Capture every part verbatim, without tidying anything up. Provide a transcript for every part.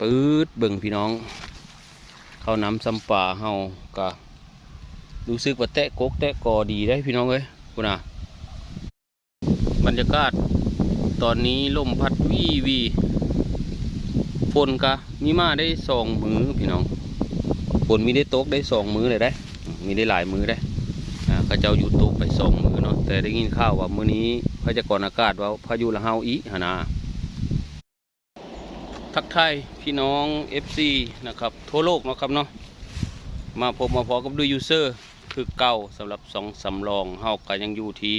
ปื๊ดเบิ่งพี่น้อง เข้าน้ำซำปาเฮาก็รู้สึกว่าแตะกกแตะกอดีได้พี่น้องเอ้ย พุ้นน่ะ บรรยากาศตอนนี้ลมพัดวีวี ฝนกะมีมาได้สองมื้อพี่น้อง ฝนมีได้ตกได้สองมื้อเลยได้ มีได้หลายมื้อได้ อ่า เขาเจ้าหยุดตกไปสองมื้อเนาะ แต่ได้ยินข่าวว่ามื้อนี้พยากรณ์อากาศว่าพายุละเฮาอีกหั้นนะ ทักทายพี่น้อง เอฟซี นะครับ ทั่วโลกเนาะครับเนาะ มาพบมาพ้อกับดุยยูเซอร์คือเก่า สำหรับสองสำรอง เฮาก็ยังอยู่ที่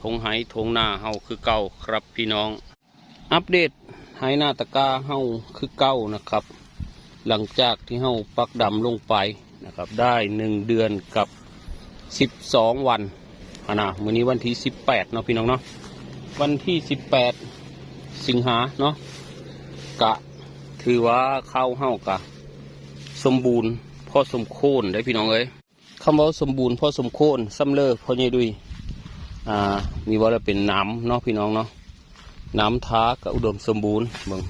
ทงไฮทงนาเฮาคือเก่าครับพี่น้อง อัปเดตไฮนาตะกร้าเฮาคือเก่านะครับ หลังจากที่เฮาปักดำลงไปนะครับ ได้หนึ่งเดือนกับสิบสองวันหั้นนะ มื้อนี้วันที่สิบแปดเนาะพี่น้องเนาะ วันที่สิบแปดสิงหาเนาะ กะถือว่าข้าวเฮากะสมบูรณ์พอสมควรได้พี่น้องเอ้ย คำว่าสมบูรณ์พอสมควร สำเร็จพ่อใหญ่ดุย อ่า มีว่าแล้วเป็นน้ำเนาะพี่น้องเนาะ น้ำทากะอุดมสมบูรณ์ เบิ่ง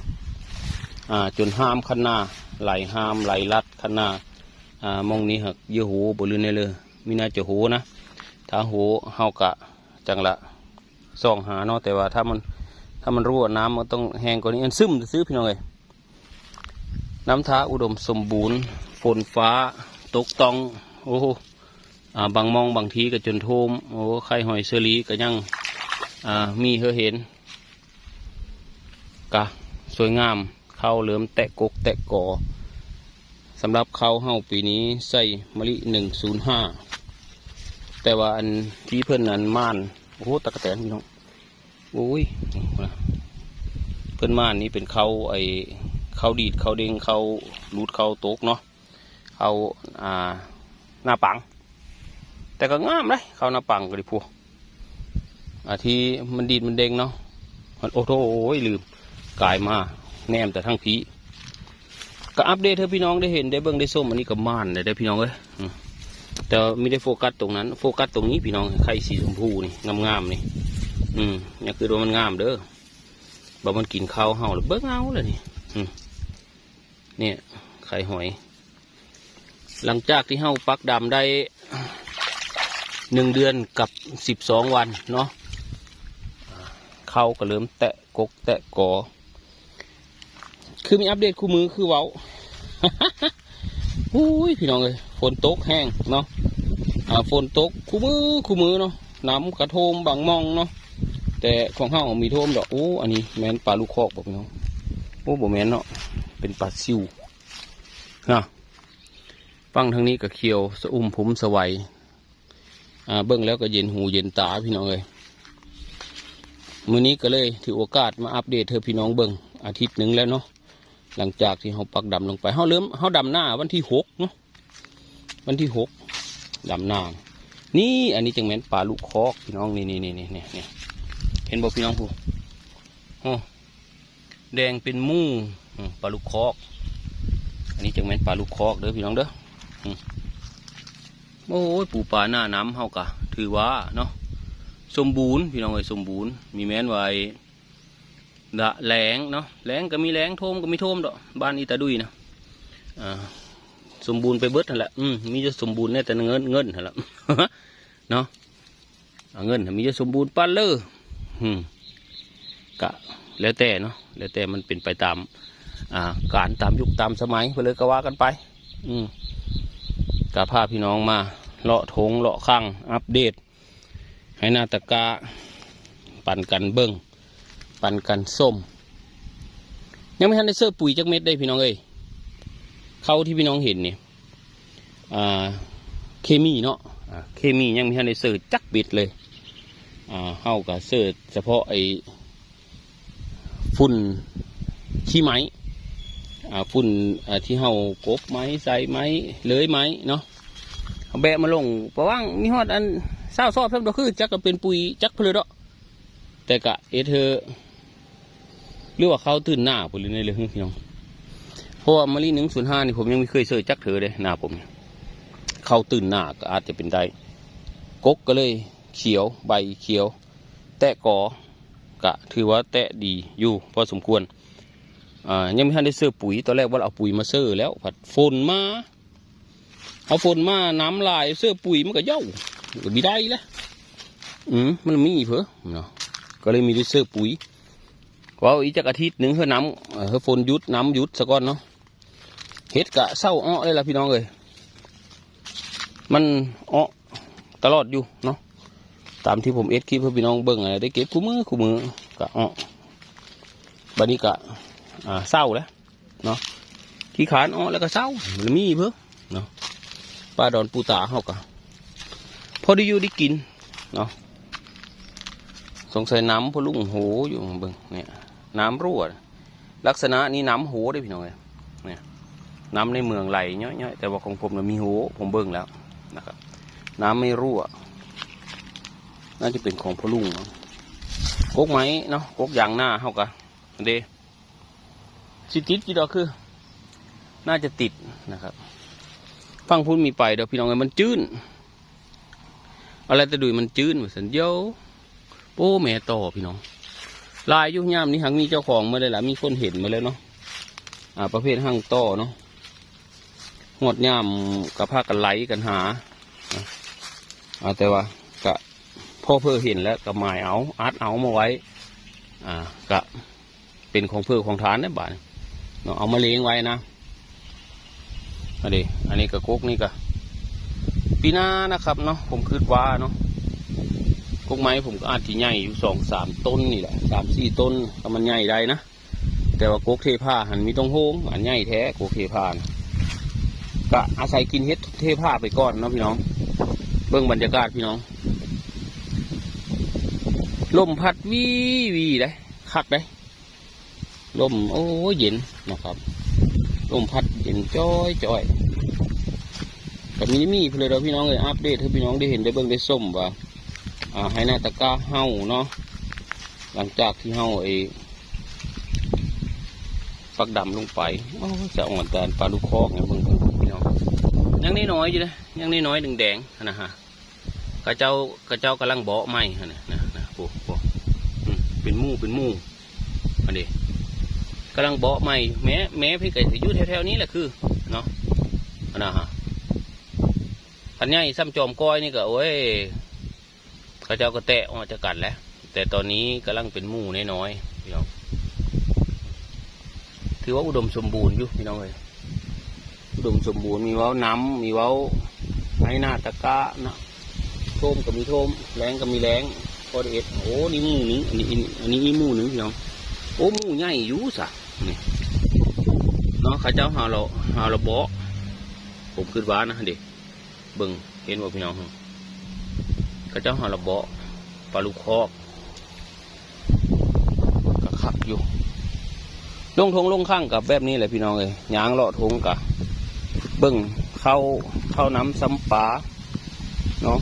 อ่า จนห้ามคันนา ไหลห้ามไหลลัดคันนา อ่า หม่องนี้หักเยื่อโหบ่ลือแน่เลย มีน่าจะโหนะ ถ้าโหเฮากะจั่งละส่องหาเนาะ แต่ว่าถ้ามัน ถ้ามันรั่วน้ำมันต้องแห้งกว่านี้ อันซึมซื่อๆพี่น้องเอ้ย น้ำทาอุดมสมบูรณ์ ฝนฟ้าตกต้อง โอ้โห อ่า บางหม่องบางทีก็จนท่วม โอ้ ไข่หอยเชอรี่ก็ยัง อ่า มีให้เห็น กะสวยงาม ข้าวเริ่มแตะกกแตะกอ สำหรับข้าวเฮาปีนี้ใส่มะลิหนึ่งศูนย์ห้า แต่ว่าอันที่เพิ่นนั้นม่าน โอ้โห ตั๊กแตนพี่น้อง โอ้ย เพิ่นม่านนี่เป็นข้าวไอ้ ข้าวดีดข้าวเด้ง ข้าวหลุดข้าวตกเนาะ ข้าว อ่า นาปัง แต่ก็งามเลย ข้าวนาปังก็ดีพวก อ่า ที่มันดีดมันเด้งเนาะ มัน โอ้โห โอ้ย ลืม กายมา แนมแต่ทั้งพี ก็อัปเดตให้พี่น้องได้เห็นได้เบิ่งได้ชม อันนี้ก็ม่านเลยได้อพี่น้องเอ้ย อืม แต่ว่าไม่ได้โฟกัสตรงนั้น โฟกัสตรงนี้พี่น้อง ไข่สีชมพูนี่ งามๆนี่ อืม นี่คือว่ามันงามเด้อ บ่มันกินข้าวเฮาแล้วเบิ่งเอาเลยนี่ อืม เนี่ย ไข่หอย หลังจากที่เฮาปักดำได้หนึ่งเดือนกับสิบสองวันเนาะ ข้าวก็เริ่มแตะกกแตะกอ คือมีอัปเดตคู่มือคือเว้า อุ้ย พี่น้องเอ้ย ฝนตกแห้งเนาะ อ่า ฝนตกคู่มือคู่มือเนาะ น้ำกะท่วมบางหม่องเนาะ แต่ของเฮามีท่วมดอก โอ้ อันนี้แม่นปลาลูกคอกบ่พี่น้อง โอ้ บ่แม่นเนาะ เป็นปลาซิวนะ ฝั่งทางนี้ก็เขียวสะอุ่มพุ้มสวัย อ่า เบิ่งแล้วก็เย็นหูเย็นตาพี่น้องเอ้ย มื้อนี้ก็เลยถือโอกาสมาอัปเดตให้พี่น้องเบิ่ง อาทิตย์หนึ่งแล้วเนาะ หลังจากที่เฮาปักดำลงไป เฮาเริ่ม เฮาดำนาวันที่หกเนาะ วันที่หก ดำนา นี่ อันนี้จั่งแม่นปลาลูกคอกพี่น้อง นี่ นี่ เห็นบ่พี่น้องผู้ โอ้ แดงเป็นหมู่ อืม ปลาลูกคอก อันนี้จั่งแม่นปลาลูกคอกเด้อพี่น้องเด้อ อืม โอ้ย ปูปลาหน้าน้ำเฮากะ ถือว่าเนาะ สมบูรณ์พี่น้องเอ้ย สมบูรณ์ มีแม่นไว้ ละแล้งเนาะ แล้งก็มีแล้ง ท่วมก็มีท่วมดอก บ้านอีตาดุยนะ อ่า สมบูรณ์ไปเบิดนั่นแหละ อืม มีแต่สมบูรณ์เนี่ย แต่เงิน เงินหั่นละ เนาะ อ่า เงินมีแต่สมบูรณ์ปานเลย อืม กะแล้วแต่เนาะ แล้วแต่มันเป็นไปตาม อ่า การตามยุคตามสมัย ไปเลยก็ว่ากันไป อืม กะพาพี่น้องมาเลาะทงเลาะคลัง อัปเดต ไฮนาตะกร้า ปันกันเบิ่ง ปันกันชม ยังไม่ทันได้เสิร์ฟปุ๋ยจักเม็ดได้พี่น้องเอ้ย ข้าวที่พี่น้องเห็นนี่ อ่า เคมีเนาะ อ่า เคมียังไม่ทันได้เสิร์ฟจักเม็ดเลย อ่า เฮาก็เสิร์ฟเฉพาะไอ้ ฝุ่นขี้ไม้ อ่า ฝุ่น อ่า ที่เฮากกไม้ ใส่ไม้ เลื่อยไม้เนาะ เอาแบะมาลง เพราะว่ามีฮอดอันซาวซอบซ้ำดอก คือจักก็เป็นปุ๋ยจักเพลิดอก แต่กะเอเธอ หรือว่าข้าวตื่นหน้าพุ้นหรือในเรื่องพี่น้อง เพราะว่ามะลิหนึ่งศูนย์ห้านี่ผมยังไม่เคยเสิร์ฟจักเถื่อเลย นาผมเนี่ย ข้าวตื่นหน้าก็อาจจะเป็นได้ กกก็เลยเขียว ใบเขียว แตะกอ กะถือว่าแตะดีอยู่พอสมควร อ่า ยังบ่ทันได้เซิร์ฟปุ๋ย ตอนแรกว่าเอาปุ๋ยมาเซิร์ฟแล้ว ผัดฝนมา เอาฝนมา น้ำหลาย เซิร์ฟปุ๋ยมันก็เหี่ยว มันก็บ่ได้ละ อืม มันมีเผลอเนาะ ก็เลยมีได้เซิร์ฟปุ๋ย เว้าอีกจักอาทิตย์หนึ่ง เฮาน้ำ เอ่อ เฮาฝนหยุด น้ำหยุดซะก่อนเนาะ เห็ดก็เซาเออเลยล่ะพี่น้องเอ้ย มันเออตลอดอยู่เนาะ ตามที่ผมเฮ็ดคลิปให้พี่น้องเบิ่งอะ ได้เก็บคู่มื้อคู่มื้อ ก็เออ บัดนี้ก็ อ่า เซาแล้วเนาะ ขี้คร้านเออแล้วก็เซา มันมีเพิ่นเนาะ ป่าดอนปูตาเฮาก็ พอได้อยู่ได้กินเนาะ สงสัยน้ำพ่อลุงโหอยู่ เบิ่งเนี่ย น้ำรั่ว ลักษณะนี้น้ำโหเด้พี่น้องเอ้ย เนี่ย น้ำในเมืองไหลย้อยๆ แต่ว่าของผมน่ะมีโห ผมเบิ่งแล้วนะครับ น้ำไม่รั่ว น่าจะเป็นของพ่อลุงเนาะ กกไม้เนาะ กกยางนาเฮาก็ เด้ สิติดอยู่ดอกคือ น่าจะติดนะครับ ฝั่งพุ้นมีไปดอกพี่น้องเอ้ย มันจื้น อะไรแต่ดุยมันจื้นว่าซั่น เดี๋ยว โอ้ แม่ต่อพี่น้อง หลายอยู่ ยามนี้หังมีเจ้าของหมดเลยล่ะ มีคนเห็นหมดแล้วเนาะ อ่า ประเภทหังต่อเนาะ ฮอดยามก็พากันไล่กันหา อ่า แต่ว่าก็พอเพิ่นเห็นแล้วก็หมายเอา อัดเอามาไว้ อ่า ก็เป็นของเพิ่นของทานเนี่ยบาดนี้เนาะ เอามาเลี้ยงไว้นะ อันนี้ อันนี้ก็กกนี่ก็ ปีหน้านะครับเนาะ ผมคิดว่าเนาะ กกไม้ผมก็อาจสิใหญ่อยู่สองสามต้นนี่แหละ สามสี่ต้น ถ้ามันใหญ่ได้นะ แต่ว่ากกเทพาหั้นมีต้องโฮง อันใหญ่แท้กกเทพานะ ก็อาศัยกินเห็ดเทพาไปก่อนเนาะพี่น้อง เบิ่งบรรยากาศพี่น้อง ลมพัดวีวีเด้ คักเด้ ลม โอ้ย เย็นนะครับ ลมพัดเย็นจ้อยจ้อย ก็มี มีเพิ่นเลยเด้อพี่น้องเอ้ย อัปเดตให้พี่น้องได้เห็นได้เบิ่งได้ชมว่า อ่า ไฮ่นาตะกร้าเฮาเนาะ หลังจากที่เฮาไอ้ปักดำลงไป โอ้ย สะอ่อนแต่ปลาลูกคอกเนี่ย เบิ่ง เบิ่ง เบิ่งพี่น้อง ยังน้อยๆอยู่นะ ยังน้อยๆแดงๆหั่นนะฮะ เขาเจ้า เขาเจ้ากำลังเบาะใหม่หั่นนะ นะ นะ โอ้ โอ้ อืม เป็นหมู่ เป็นหมู่ อันนี้ กำลังเบาะใหม่ แม้ แม้เพิ่นก็สิอยู่แถวๆนี้แหละคือ เนาะ อันนะฮะ คันใหญ่ส่ำจอมก้อยนี่ก็ โอ้ย เขาเจ้าก็แตะออกจากกันแล้ว แต่ตอนนี้กำลังเป็นหมู่น้อยๆพี่น้อง ถือว่าอุดมสมบูรณ์อยู่พี่น้องเอ้ย อุดมสมบูรณ์ มีเว้าน้ำ มีเว้าไฮ่นาตะกร้าเนาะ โทมก็มีโทม แล้งก็มีแล้ง พอได้เอ็ด โอ้ นี่หมู่หนึ่ง อันนี้ อันนี้ อันนี้อีกหมู่หนึ่งพี่น้อง โอ้ หมู่ใหญ่อยู่ซะ นี่ เนาะ เขาเจ้าหาเรา หาเราเบาะ ผมคิดว่านะเด้ เบิ่ง เห็นบ่พี่น้อง เขาเจ้าหาเราเบาะ ปลาลูกคอก ก็คักอยู่ ลงทงลงข้างกับแบบนี้แหละพี่น้องเอ้ย ย่างเลาะทงกะ เบิ่ง เข้า เข้าน้ำซ้ำปลา เนาะ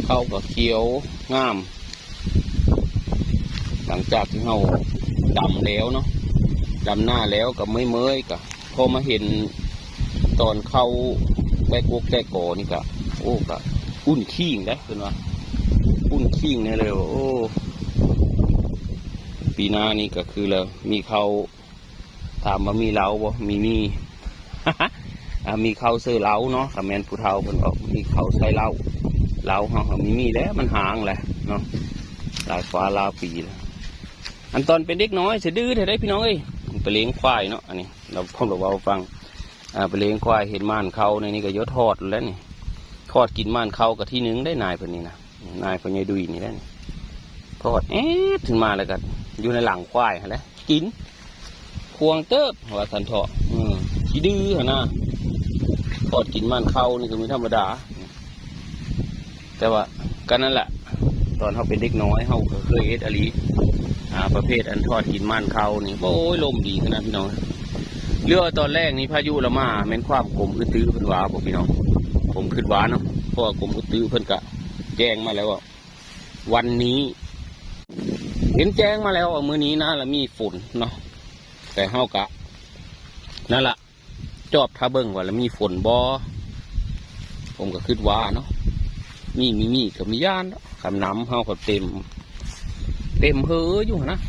เข้าก็เขียวงาม หลังจากที่เฮาดำแล้วเนาะ ดำหน้าแล้วก็เมื่อยๆ ก็พอมาเห็นตอนเข้าแตกกกแตกกอนี่ก็ โอ้ ก็อุ่นขิ้งเด้เพิ่นว่า อุ่นขิ้งแน่เลยว่า โอ้ ปีหน้านี่ก็คือแล้ว มีเข้า ถามว่ามีเหล้าบ่ มี มี อ่า มีเข้าเสิร์ฟเหล้าเนาะ คันแม่นผู้เฒ่าเพิ่นบอก มีเข้าใส่เหล้า เหล้าเฮาก็มี มีแล้ว มันห่างแหละเนาะ หลายฟ้าหลายปีแล้ว อันตอนเป็นเด็กน้อยสะดื้อแท้เด้พี่น้องเอ้ย ไปเลี้ยงควายเนาะ อันนี้ เรา ผมเล่าให้ฟัง อ่า ไปเลี้ยงควาย เห็นม่านเข้าในนี่ก็เยอะ ถอดแล้วนี่ ถอดกินม่านเข้าก็ที่หนึ่งได้ นายเพิ่นนี่นะ นายพ่อใหญ่ดุยนี่แหละนี่ ถอดแอดขึ้นมาแล้วก็อยู่ในหลังควายหั่นแหละ กิน ควงเติบว่าซั่นเถาะ อืม ขี้ดื้อหั่นนะ ถอดกินม่านเข้านี่ก็มีธรรมดา แต่ว่าก็นั่นแหละ ตอนเฮาเป็นเด็กน้อยเฮาก็เคยเฮ็ดอะลี อ่า ประเภทอันถอดกินม่านเข้านี่ โอ้ย ลมดีขนาดพี่น้อง เรือตอนแรกนี่พายุละมา แม่นความกรมอุตุเพิ่นว่าบ่พี่น้อง ผมคิดว่าเนาะ เพราะว่ากรมอุตุเพิ่นก็แจ้งมาแล้วว่า วันนี้ เห็นแจ้งมาแล้วว่ามื้อนี้น่าละมีฝนเนาะ แต่เฮากะ นั่นละ จอบถ้าเบิ่งว่าละมีฝนบ่ ผมก็คิดว่าเนาะ มี มี มีก็มีย่านเนาะ คันน้ำเฮาก็เต็ม เต็มเฮออยู่หั่นนะ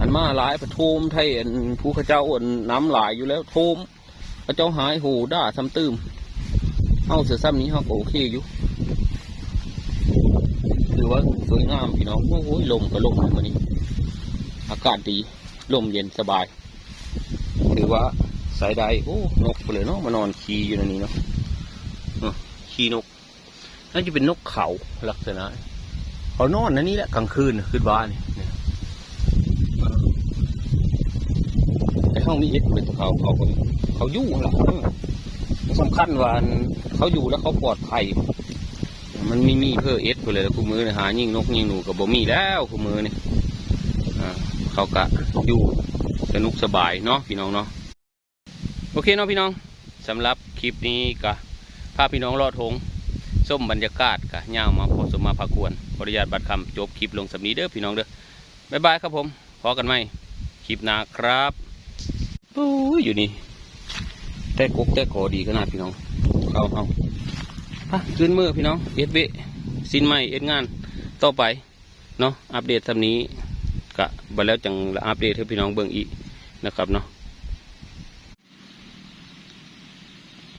อ่ มาหลายปะโทมไทยอันผู้เขาเจ้าอันน้ำหลายอยู่แล้วโทมเขาเจ้าหายโหด่าซ้ำตื่มเอาเสียซ้ำนี้เขาก็โอเคอยู่ถือว่าสวยงามพี่น้องโอ้ยลมก็ลมวันนี้อากาศดีลมเย็นสบายถือว่าใช้ได้โอ้นกไปเลยเนาะมานอนขี่อยู่ในนี้เนาะเออขี่นก น่าจะเป็นนกเขาลักษณะเขานอนนั่นนี่แหละกลางคืนน่ะคืนบ้านนี่เนี่ยแต่ห้องนี้เอ็ดเป็นเขาเขาก็เขาอยู่หั่นล่ะเออสำคัญว่าอันเขาอยู่แล้วเขาปลอดภัย มันไม่มีเพื่อเอ็ดไปเลยแล้วคู่มือนี่หายิงนกยิงหนูกับบ่มีแล้วคู่มือนี่อ่าเขากะอยู่สนุกสบายเนาะพี่น้องเนาะ โอเคเนาะพี่น้องสำหรับคลิปนี้ก็พาพี่น้องเลาะทงส้มบรรยากาศก็ยาวมาพอสมมาพาควรขออนุญาตบัดคำจบคลิปลงสำนี้เด้อพี่น้องเด้อบ๊ายบายครับผมพอกันใหม่คลิปหน้าครับโอ้ยอยู่นี่แต่กกแต่กอดีขนาดพี่น้องเอาเอาอ่ะขึ้นมือพี่น้องเอ็ดเวะสิ้นใหม่เอ็ดงานต่อไปเนาะอัปเดตสำนี้กะบัดแล้วจังละอัปเดตให้พี่น้องเบิ่งอีกนะครับเนาะ